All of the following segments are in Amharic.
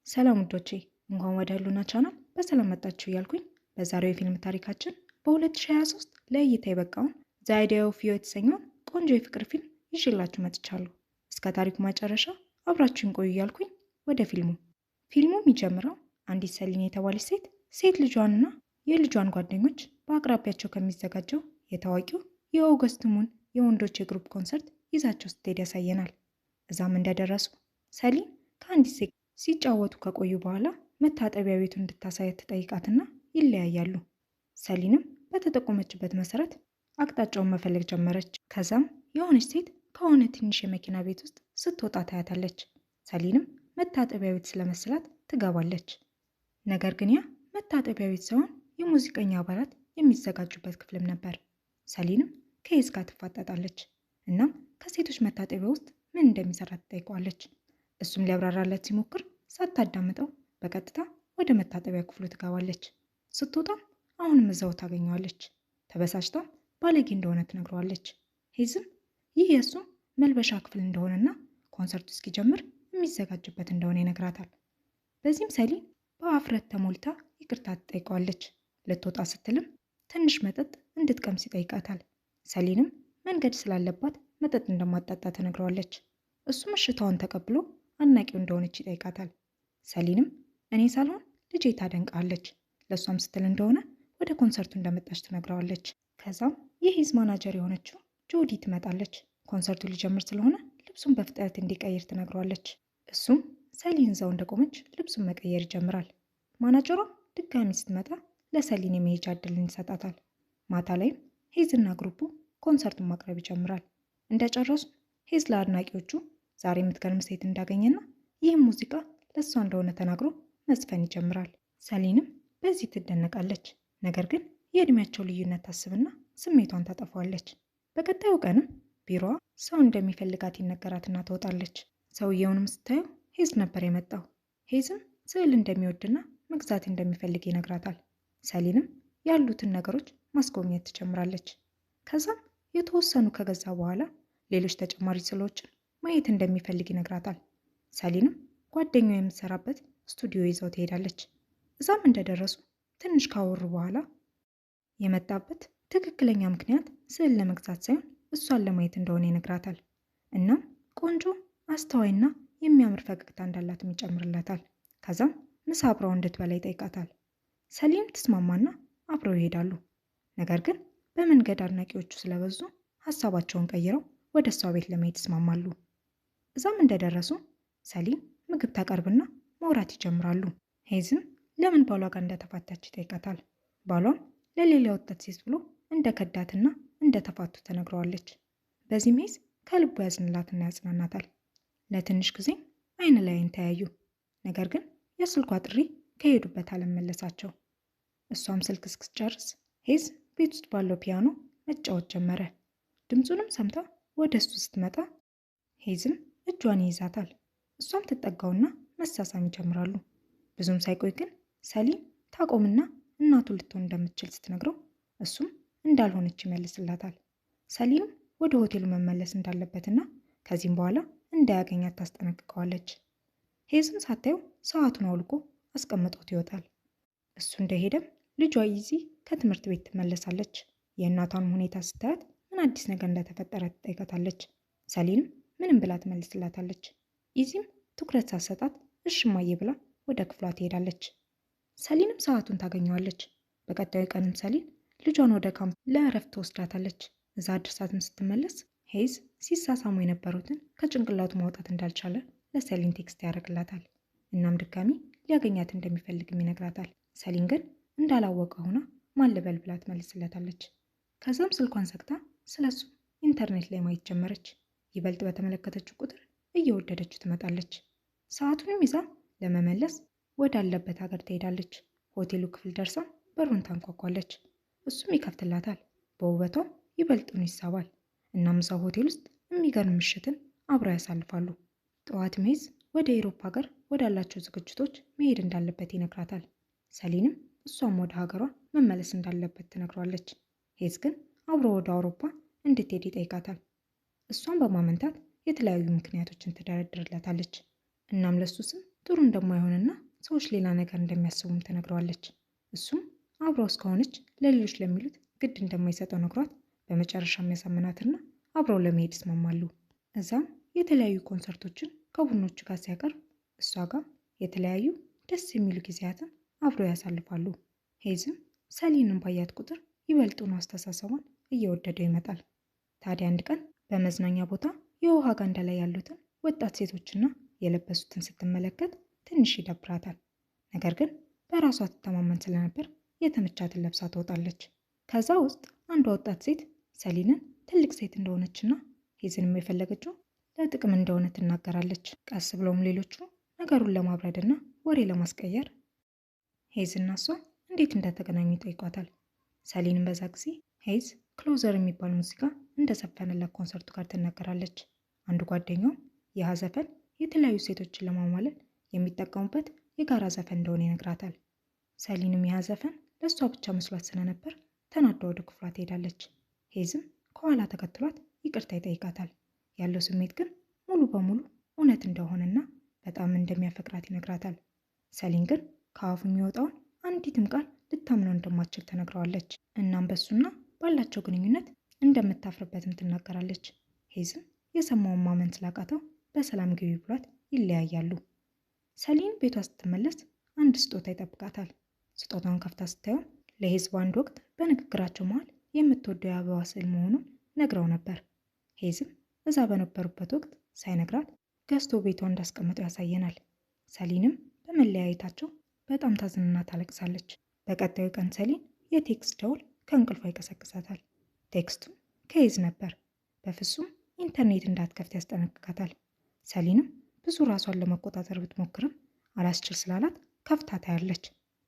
ሰላም ውዶቼ፣ እንኳን ወደ ህሉና ቻናል በሰላም መጣችሁ እያልኩኝ በዛሬው የፊልም ታሪካችን በ2023 ለእይታ የበቃውን The Idea of You የተሰኘውን ቆንጆ የፍቅር ፊልም ይዤላችሁ መጥቻለሁ። እስከ ታሪኩ መጨረሻ አብራችሁን ቆዩ እያልኩኝ ወደ ፊልሙ። ፊልሙ የሚጀምረው አንዲት ሰሊን የተባለች ሴት ሴት ልጇንና የልጇን ጓደኞች በአቅራቢያቸው ከሚዘጋጀው የታዋቂው የኦገስት ሙን የወንዶች የ group ኮንሰርት ይዛቸው ስትሄድ ያሳየናል። እዛም እንደደረሱ ሰሊን ከአንዲት ሴት ሲጫወቱ ከቆዩ በኋላ መታጠቢያ ቤቱን እንድታሳያት ትጠይቃትና ይለያያሉ። ሰሊንም በተጠቆመችበት መሰረት አቅጣጫውን መፈለግ ጀመረች። ከዛም የሆነች ሴት ከሆነ ትንሽ የመኪና ቤት ውስጥ ስትወጣ ታያታለች። ሰሊንም መታጠቢያ ቤት ስለመሰላት ትገባለች። ነገር ግን ያ መታጠቢያ ቤት ሳይሆን የሙዚቀኛ አባላት የሚዘጋጁበት ክፍልም ነበር። ሰሊንም ከሄዝ ጋር ትፋጠጣለች። እናም ከሴቶች መታጠቢያ ውስጥ ምን እንደሚሰራ ትጠይቀዋለች። እሱም ሊያብራራላት ሲሞክር ሳታዳምጠው በቀጥታ ወደ መታጠቢያ ክፍሉ ትገባለች። ስትወጣም አሁንም እዛው ታገኘዋለች። ተበሳጭታም ባለጌ እንደሆነ ትነግረዋለች። ሄዝም ይህ የእሱ መልበሻ ክፍል እንደሆነና ኮንሰርቱ እስኪጀምር የሚዘጋጅበት እንደሆነ ይነግራታል። በዚህም ሰሊን በአፍረት ተሞልታ ይቅርታ ትጠይቀዋለች። ልትወጣ ስትልም ትንሽ መጠጥ እንድትቀምስ ይጠይቃታል። ሰሊንም መንገድ ስላለባት መጠጥ እንደማትጠጣ ትነግረዋለች። እሱም እሽታዋን ተቀብሎ አድናቂው እንደሆነች ይጠይቃታል። ሰሊንም እኔ ሳልሆን ልጄ ታደንቃለች፣ ለእሷም ስትል እንደሆነ ወደ ኮንሰርቱ እንደመጣች ትነግረዋለች። ከዛም የሄዝ ማናጀር የሆነችው ጆዲ ትመጣለች። ኮንሰርቱ ሊጀምር ስለሆነ ልብሱን በፍጥነት እንዲቀይር ትነግረዋለች። እሱም ሰሊን እዛው እንደቆመች ልብሱን መቀየር ይጀምራል። ማናጀሯም ድጋሚ ስትመጣ ለሰሊን የመሄጃ እድልን ይሰጣታል። ማታ ላይም ሄዝና group ኡ ኮንሰርቱን ማቅረብ ይጀምራል። እንደጨረሱ ሄዝ ለአድናቂዎቹ ዛሬ የምትገርም ሴት እንዳገኘና ይህም ሙዚቃ ለእሷ እንደሆነ ተናግሮ መዝፈን ይጀምራል። ሰሊንም በዚህ ትደነቃለች። ነገር ግን የእድሜያቸው ልዩነት ታስብና ስሜቷን ታጠፋዋለች። በቀጣዩ ቀንም ቢሮዋ ሰው እንደሚፈልጋት ይነገራትና ትወጣለች። ሰውየውንም ስታየው ሄዝ ነበር የመጣው። ሄዝም ስዕል እንደሚወድና መግዛት እንደሚፈልግ ይነግራታል። ሰሊንም ያሉትን ነገሮች ማስጎብኘት ትጀምራለች። ከዛም የተወሰኑ ከገዛ በኋላ ሌሎች ተጨማሪ ስዕሎችን ማየት እንደሚፈልግ ይነግራታል። ሰሊንም ጓደኛው የምትሰራበት ስቱዲዮ ይዘው ትሄዳለች። እዛም እንደደረሱ ትንሽ ካወሩ በኋላ የመጣበት ትክክለኛ ምክንያት ስዕል ለመግዛት ሳይሆን እሷን ለማየት እንደሆነ ይነግራታል። እናም ቆንጆ አስተዋይና የሚያምር ፈገግታ እንዳላትም ይጨምርላታል። ከዛም ምሳ አብረው እንድትበላ ይጠይቃታል። ሰሊም ትስማማና አብረው ይሄዳሉ። ነገር ግን በመንገድ አድናቂዎቹ ስለበዙ ሀሳባቸውን ቀይረው ወደ እሷ ቤት ለመሄድ ይስማማሉ። እዛም እንደደረሱ ሰሊም ምግብ ታቀርብና ማውራት ይጀምራሉ። ሄዝም ለምን ባሏ ጋር እንደተፋታች ይጠይቃታል። ባሏም ለሌላ ወጣት ሴት ብሎ እንደ ከዳትና እንደተፋቱ ተነግረዋለች። በዚህም ሄዝ ከልቡ ያዝንላትና ያጽናናታል። ለትንሽ ጊዜም አይን ለአይን ተያዩ። ነገር ግን የስልኳ ጥሪ ከሄዱበት አለመለሳቸው። እሷም ስልክ እስክትጨርስ ሄዝ ቤት ውስጥ ባለው ፒያኖ መጫወት ጀመረ። ድምፁንም ሰምታ ወደ እሱ ስትመጣ ሄዝም እጇን ይይዛታል። እሷም ትጠጋውና መሳሳም ይጀምራሉ። ብዙም ሳይቆይ ግን ሰሊን ታቆምና እናቱ ልትሆን እንደምትችል ስትነግረው እሱም እንዳልሆነች ይመልስላታል። ሰሊንም ወደ ሆቴሉ መመለስ እንዳለበትና ከዚህም በኋላ እንዳያገኛት ታስጠነቅቀዋለች። ሄዝም ሳታየው ሰዓቱን አውልቆ አስቀምጦት ይወጣል። እሱ እንደሄደም ልጇ ኢዚ ከትምህርት ቤት ትመለሳለች። የእናቷን ሁኔታ ስታያት ምን አዲስ ነገር እንደተፈጠረ ትጠይቃታለች። ሰሊንም ምንም ብላ ትመልስላታለች። ኢዚም ትኩረት ሳትሰጣት እሺ እማዬ ብላ ወደ ክፍሏ ትሄዳለች። ሰሊንም ሰዓቱን ታገኘዋለች። በቀጣዩ ቀንም ሰሊን ልጇን ወደ ካምፕ ለእረፍት ትወስዳታለች። እዛ አድርሳትም ስትመለስ ሄዝ ሲሳሳሙ የነበሩትን ከጭንቅላቱ ማውጣት እንዳልቻለ ለሰሊን text ያደርግላታል። እናም ድጋሚ ሊያገኛት እንደሚፈልግም ይነግራታል። ሰሊን ግን እንዳላወቀ ሆና ማን ልበል ብላ ትመልስለታለች። ከዛም ስልኳን ዘግታ ስለሱ ኢንተርኔት ላይ ማየት ጀመረች። ይበልጥ በተመለከተችው ቁጥር እየወደደችው ትመጣለች። ሰዓቱንም ይዛ ለመመለስ ወዳለበት ሀገር ትሄዳለች። ሆቴሉ ክፍል ደርሳ በሩን ታንኳኳለች። እሱም ይከፍትላታል። በውበቷም ይበልጡን ይሳባል። እናም እዛው ሆቴል ውስጥ የሚገርም ምሽትን አብረው ያሳልፋሉ። ጠዋት ሄዝ ወደ ኤሮፓ ሀገር ወዳላቸው ዝግጅቶች መሄድ እንዳለበት ይነግራታል። ሰሊንም እሷም ወደ ሀገሯ መመለስ እንዳለበት ትነግሯለች። ሄዝ ግን አብሮ ወደ አውሮፓ እንድትሄድ ይጠይቃታል። እሷም በማመንታት የተለያዩ ምክንያቶችን ትደረድርለታለች። እናም ለሱ ስም ጥሩ እንደማይሆንና ሰዎች ሌላ ነገር እንደሚያስቡም ተነግረዋለች። እሱም አብረው እስከሆነች ለሌሎች ለሚሉት ግድ እንደማይሰጠው ነግሯት በመጨረሻ የሚያሳምናትና አብረው ለመሄድ ይስማማሉ። እዛም የተለያዩ ኮንሰርቶችን ከቡድኖቹ ጋር ሲያቀርብ እሷ ጋር የተለያዩ ደስ የሚሉ ጊዜያትን አብረው ያሳልፋሉ። ሄዝም ሰሊንን ባያት ቁጥር ይበልጡን አስተሳሰቧን እየወደደው ይመጣል። ታዲያ አንድ ቀን በመዝናኛ ቦታ የውሃ ገንዳ ላይ ያሉትን ወጣት ሴቶችና የለበሱትን ስትመለከት ትንሽ ይደብራታል። ነገር ግን በራሷ ትተማመን ስለነበር የተመቻትን ለብሳ ትወጣለች። ከዛ ውስጥ አንዷ ወጣት ሴት ሰሊንን ትልቅ ሴት እንደሆነችና ሄዝንም የፈለገችው ለጥቅም እንደሆነ ትናገራለች። ቀስ ብለውም ሌሎቹ ነገሩን ለማብረድና ወሬ ለማስቀየር ሄዝና እሷ እንዴት እንደተገናኙ ይጠይቋታል። ሰሊንም በዛ ጊዜ ሄዝ Closer የሚባል ሙዚቃ እንደዘፈነላት ኮንሰርቱ ጋር ትናገራለች። አንዱ ጓደኛውም ይህ ዘፈን የተለያዩ ሴቶችን ለማማለል የሚጠቀሙበት የጋራ ዘፈን እንደሆነ ይነግራታል። ሰሊንም ይህ ዘፈን ለእሷ ብቻ መስሏት ስለነበር ተናዳ ወደ ክፍሏ ትሄዳለች። ሄዝም ከኋላ ተከትሏት ይቅርታ ይጠይቃታል። ያለው ስሜት ግን ሙሉ በሙሉ እውነት እንደሆነና በጣም እንደሚያፈቅራት ይነግራታል። ሰሊን ግን ከአፉ የሚወጣውን አንዲትም ቃል ልታምነው እንደማትችል ተነግረዋለች። እናም በሱና ባላቸው ግንኙነት እንደምታፍርበትም ትናገራለች። ሄዝም የሰማውን ማመን ስላቃተው በሰላም ግቢ ብሏት ይለያያሉ። ሰሊን ቤቷ ስትመለስ አንድ ስጦታ ይጠብቃታል። ስጦታውን ከፍታ ስታየው ለሄዝ በአንድ ወቅት በንግግራቸው መሃል የምትወደው የአበባ ስዕል መሆኑን ነግረው ነበር። ሄዝም እዛ በነበሩበት ወቅት ሳይነግራት ገዝቶ ቤቷ እንዳስቀመጠው ያሳየናል። ሰሊንም በመለያየታቸው በጣም ታዝንና ታለቅሳለች። በቀጣዩ ቀን ሰሊን የ text ደውል ከእንቅልፏ ይቀሰቅሳታል። text ኡም ከሄዝ ነበር። በፍጹም ኢንተርኔት እንዳትከፍት ያስጠነቅቃታል። ሰሊንም ብዙ ራሷን ለመቆጣጠር ብትሞክርም አላስችል ስላላት ከፍታ ታያለች።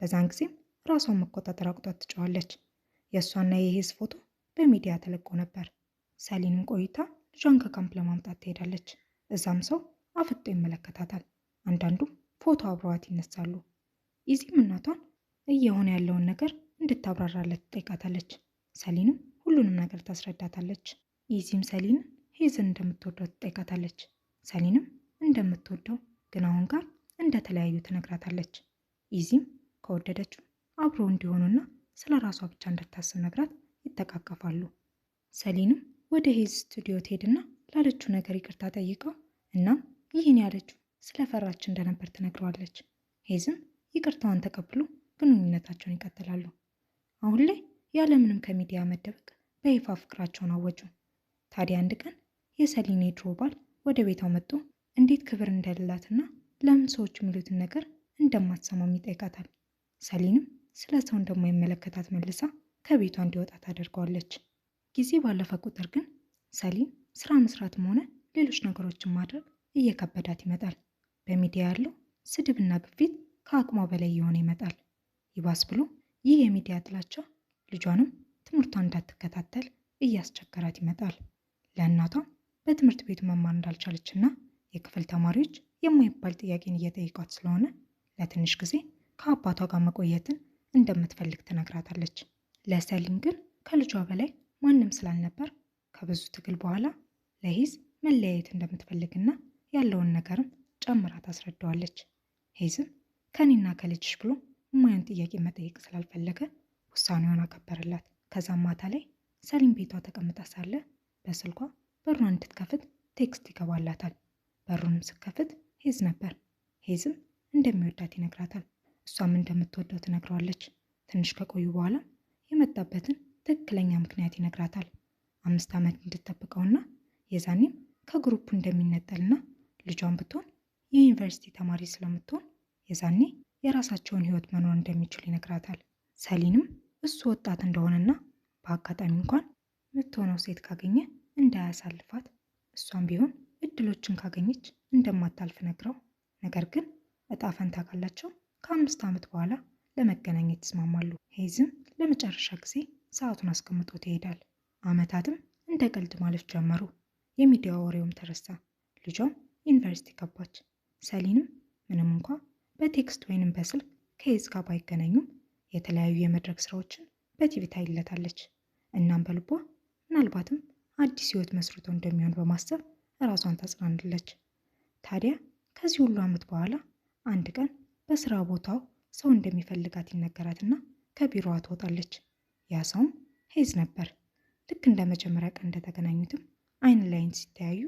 በዛን ጊዜም ራሷን መቆጣጠር አቅቷት ትጮኻለች። የእሷና የሄዝ ፎቶ በሚዲያ ተለቆ ነበር። ሰሊንም ቆይታ ልጇን ከካምፕ ለማምጣት ትሄዳለች። እዛም ሰው አፍጦ ይመለከታታል። አንዳንዱም ፎቶ አብረዋት ይነሳሉ። ኢዚም እናቷን እየሆነ ያለውን ነገር እንድታብራራለት ትጠይቃታለች። ሰሊንም ሁሉንም ነገር ታስረዳታለች። ኢዚም ሰሊንን ሄዝን እንደምትወደው ትጠይቃታለች። ሰሊንም እንደምትወደው ግን አሁን ጋር እንደተለያዩ ትነግራታለች። ኢዚም ከወደደችው አብሮ እንዲሆኑና ስለ ራሷ ብቻ እንድታስብ ነግራት ይተቃቀፋሉ። ሰሊንም ወደ ሄዝ ስቱዲዮ ትሄድና ላለችው ነገር ይቅርታ ጠይቀው እናም ይህን ያለችው ስለፈራች እንደነበር ትነግረዋለች። ሄዝም ይቅርታዋን ተቀብሎ ግንኙነታቸውን ይቀጥላሉ። አሁን ላይ ያለምንም ከሚዲያ መደበቅ በይፋ ፍቅራቸውን አወጁ። ታዲያ አንድ ቀን የሰሊን የድሮ ባል ወደ ቤቷ መጥቶ እንዴት ክብር እንደሌላትና ለምን ሰዎች የሚሉትን ነገር እንደማትሰማም ይጠይቃታል። ሰሊንም ስለ ሰው እንደማይመለከታት መልሳ ከቤቷ እንዲወጣ ታደርገዋለች። ጊዜ ባለፈ ቁጥር ግን ሰሊን ስራ መስራትም ሆነ ሌሎች ነገሮችን ማድረግ እየከበዳት ይመጣል። በሚዲያ ያለው ስድብና ግፊት ከአቅሟ በላይ እየሆነ ይመጣል። ይባስ ብሎ ይህ የሚዲያ ጥላቻ ልጇንም ትምህርቷን እንዳትከታተል እያስቸገራት ይመጣል። ለእናቷም በትምህርት ቤቱ መማር እንዳልቻለችና የክፍል ተማሪዎች የማይባል ጥያቄን እየጠየቋት ስለሆነ ለትንሽ ጊዜ ከአባቷ ጋር መቆየትን እንደምትፈልግ ትነግራታለች። ለሰሊን ግን ከልጇ በላይ ማንም ስላልነበር ከብዙ ትግል በኋላ ለሄዝ መለያየት እንደምትፈልግና ያለውን ነገርም ጨምራ ታስረዳዋለች። ሄዝም ከኔና ከልጅሽ ብሎ የማይሆን ጥያቄ መጠየቅ ስላልፈለገ ውሳኔውን አከበረላት። ከዛም ማታ ላይ ሰሊን ቤቷ ተቀምጣ ሳለ በስልኳ በሯን እንድትከፍት text ይገባላታል። በሩንም ስትከፍት ሄዝ ነበር። ሄዝም እንደሚወዳት ይነግራታል። እሷም እንደምትወደው ትነግረዋለች። ትንሽ ከቆዩ በኋላ የመጣበትን ትክክለኛ ምክንያት ይነግራታል። 5 ዓመት እንድትጠብቀውና የዛኔም ከ group እንደሚነጠልና ልጇን ብትሆን የዩኒቨርሲቲ ተማሪ ስለምትሆን የዛኔ የራሳቸውን ሕይወት መኖር እንደሚችሉ ይነግራታል። ሰሊንም እሱ ወጣት እንደሆነና በአጋጣሚ እንኳን የምትሆነው ሴት ካገኘ እንዳያሳልፋት እሷም ቢሆን እድሎችን ካገኘች እንደማታልፍ ነግረው፣ ነገር ግን እጣ ፈንታ ካላቸው ከ5 ዓመት በኋላ ለመገናኘት ይስማማሉ። ሄዝም ለመጨረሻ ጊዜ ሰዓቱን አስቀምጦት ይሄዳል። ዓመታትም እንደ ቀልድ ማለፍ ጀመሩ። የሚዲያ ወሬውም ተረሳ። ልጇም ዩኒቨርሲቲ ገባች። ሰሊንም ምንም እንኳ በ text ወይንም በስልክ ከሄዝ ጋር ባይገናኙም የተለያዩ የመድረክ ስራዎችን በቲቪ ታይለታለች። እናም በልቧ ምናልባትም አዲስ ህይወት መስርቶ እንደሚሆን በማሰብ ራሷን ታጽናናለች። ታዲያ ከዚህ ሁሉ ዓመት በኋላ አንድ ቀን በስራ ቦታው ሰው እንደሚፈልጋት ይነገራትና ከቢሮዋ ትወጣለች። ያ ሰውም ሄዝ ነበር። ልክ እንደ መጀመሪያ ቀን እንደተገናኙትም አይን ላይን ሲተያዩ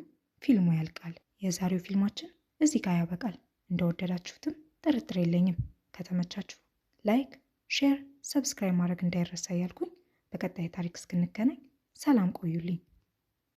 ፊልሙ ያልቃል። የዛሬው ፊልማችን እዚህ ጋር ያበቃል። እንደወደዳችሁትም ጥርጥር የለኝም። ከተመቻችሁ like፣ share፣ subscribe ማድረግ እንዳይረሳ እያልኩኝ በቀጣይ ታሪክ እስክንገናኝ ሰላም ቆዩልኝ።